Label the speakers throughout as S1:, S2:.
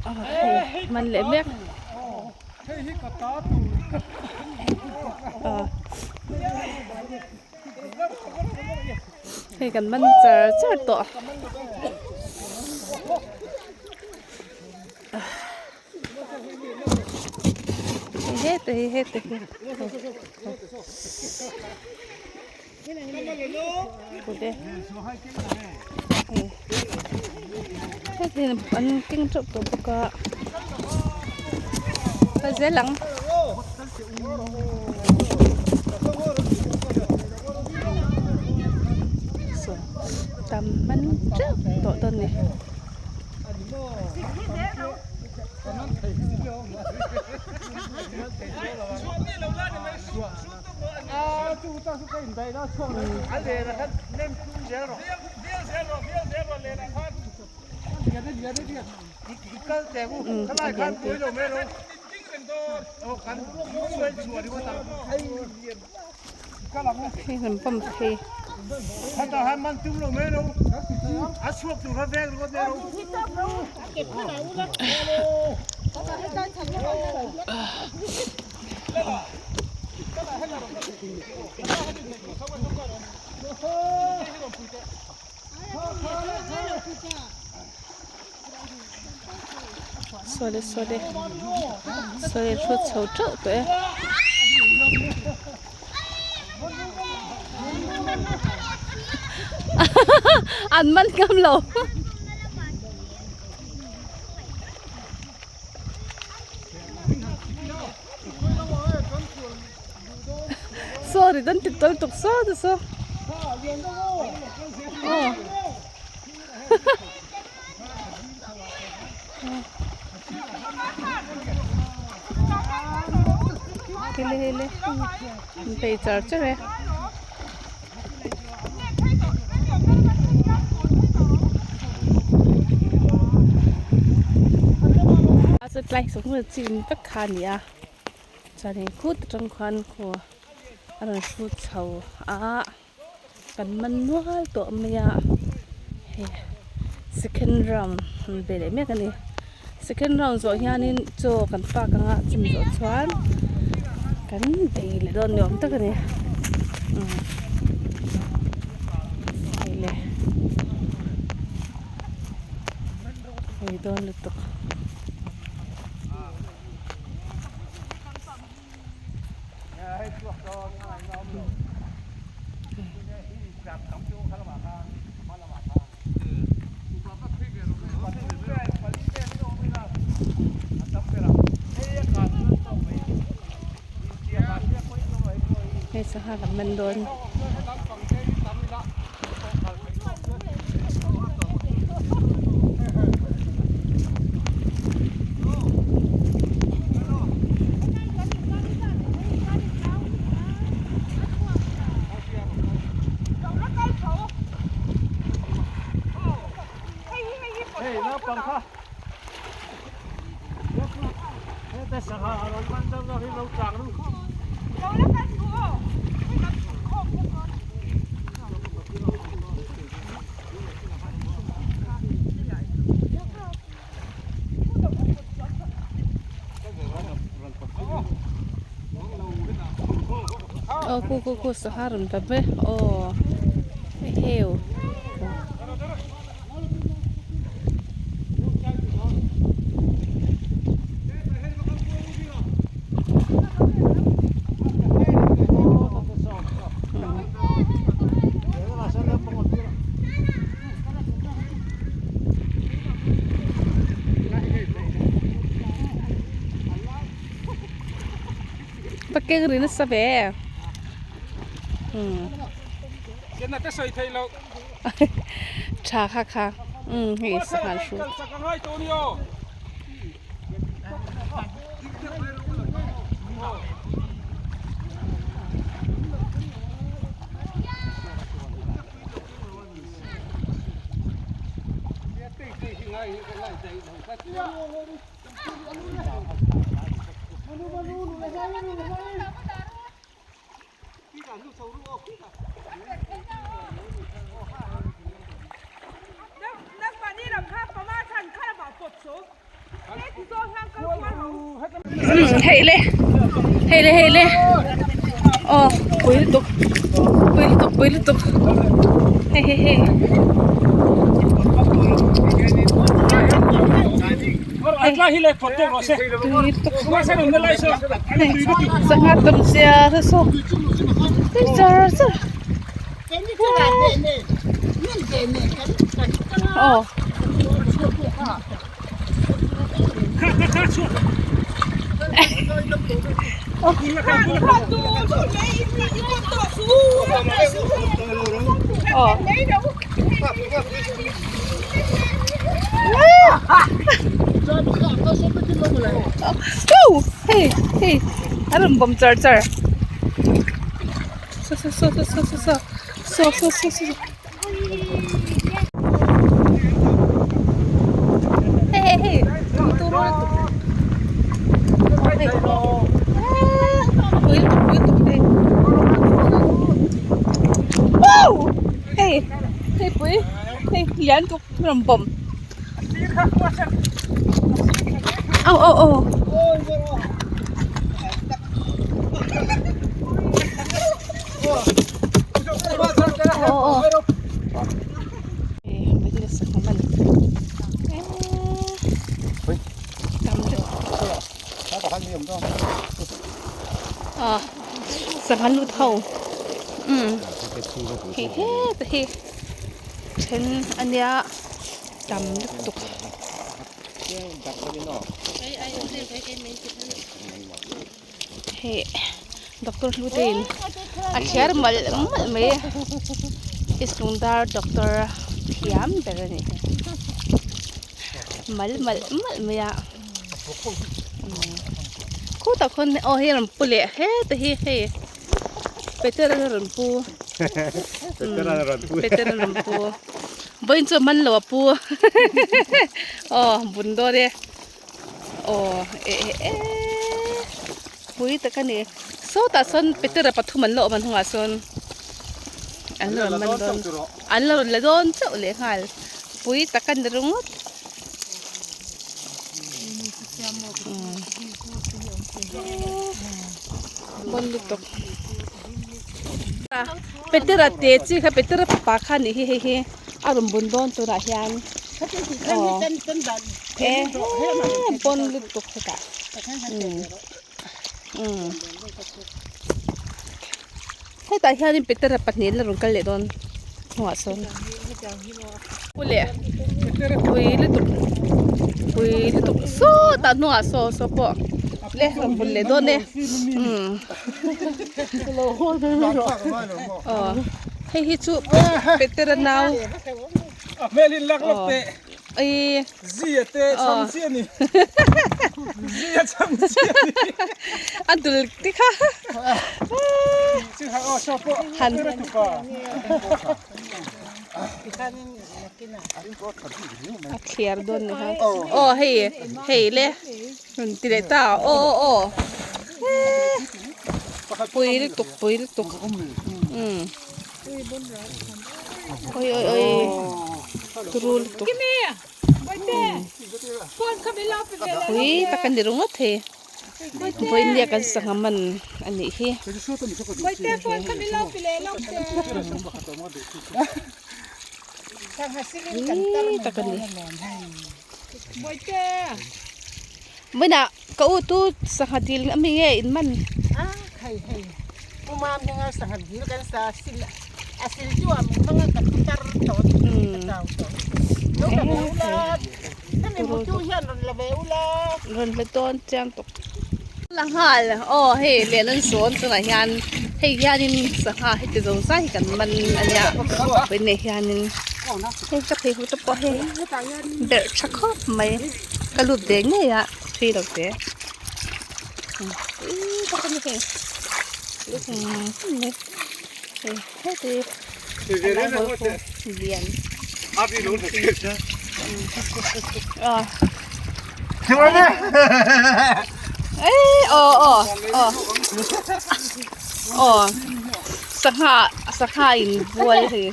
S1: Hei man leh mek. Hei kan man char char tawh. Hei hete hi hete hi. Kute. Hei an keng teuh tawh bawk a. Kal zel ang. Saw tam man teuh tawh dawn ni. Hei han pump phei. Sawle sawle sawle thu chho teuh tawh e. An man ngam lo. Sorry dan ti tol tuk sa ta so. Oh. Hele hele. Bei char char e. A chu tlai sawk hmun chin vek kha a ni a chuanin khut atang khuan khaw a rawn hrut chho a kan man nual tawh mai a hei second round an bei leh mek a ni second round zawh hianin chaw kan pak anga chumi zawh chuan kan bei leh dawn ni awm tak a ni umm hei le hei dawn lutuk. Hei sangha kan man dawn. Aw ku ku ku sangha rawn va mai aw heu. Va keng ri nasa ve. Umm. Tha kha kha. Umm hei sangha hru. Hei le hei le hei le aw pui lutuk pui lutuk pui lutuk hei hei hei. Sangha tam zia te saw tui char char aw. Hei hei a rawn bawm char char saw saw saw saw saw saw saw saw saw. Hei hei hei tui tur lutuk hei pui lutuk pui lutuk hei wow hei hei pui hei lian lutuk rawn bawm au au au. Sangha lut ho umm hei heta hi then a nia tam lutuk. Hei doctor hlu te in a thliar malh malh mai a islungdar doctor thiam ber a ni mal malh malh mai a khutah khawn aw hei a rawn pu leh heta hi hei peter a rawn pu peter a rawn pu vawiin chu a man lo a pu aw bun dawn e. Aw eh eh eh pui tak a ni sawtah sawn petera pathum an la awm a hnungah sawn an la rawn man dawn an la rawn la dawn chauh leh nghal pui tak a ni ringawt bawn lutuk petera te chi kha petera fapa kha a nih hi hei hi. A rawn bun dawn turah hian aw e pawn lutuk hetah umm hetah hianin petera pahnih la rawn kal leh dawn hnungah sawn pu leh pui lutuk pui lutuk sawtah hnungah saw saw pawh le rawn bun leh dawn e umm aw. Hei hi chu Petera nau.
S2: A hmel in lak lawk teh.
S1: Ei.
S2: Zia te chhang chi ani. Zia chhang chi ani.
S1: A dul te kha.
S2: Chi ha aw saw pawh.
S1: Han. A thliar dawn ni kha. Aw hei hei le. Rawn ti leh ta aw aw aw. Pui lutuk pui lutuk umm oi oi oi turu lutuk pui tak a ni ringawt thei vawinia kan sangha man a nih hi. Pui tak a ni. Vawiinah ka u tu sangha dil a mi nge in man?
S3: A hei hei u mam heng a sangha dil kan sa sil a sil chu a min hmang a ka tar tawh a ka chau tawh lo la ve ula hemi mu chu hian rawn la ve ula.
S1: Rawn la dawn chiang tawk. La nghal aw hei lehlan an sawn tunah hian hei hianin sangha heti zo zai hi kan man a nia vawiinah hianin hei ka phei ho te pawh hei berh tha khawp mai ka lut ve ngei a thui lo te hei heti a lai hawl pawh lian aw aw aw aw aw sangha sangha in bual hei.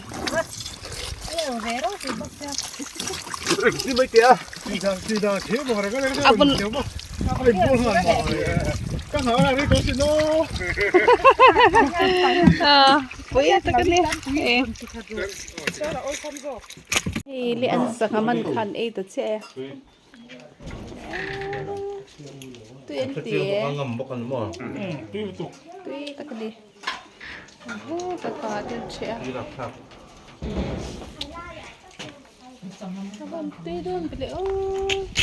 S1: A bun pui tak a ni hei le an sangha man khan ei ta che tui an ti e tui tak a ni he ta te an ṭheh a. A van tui dawn ve le aw.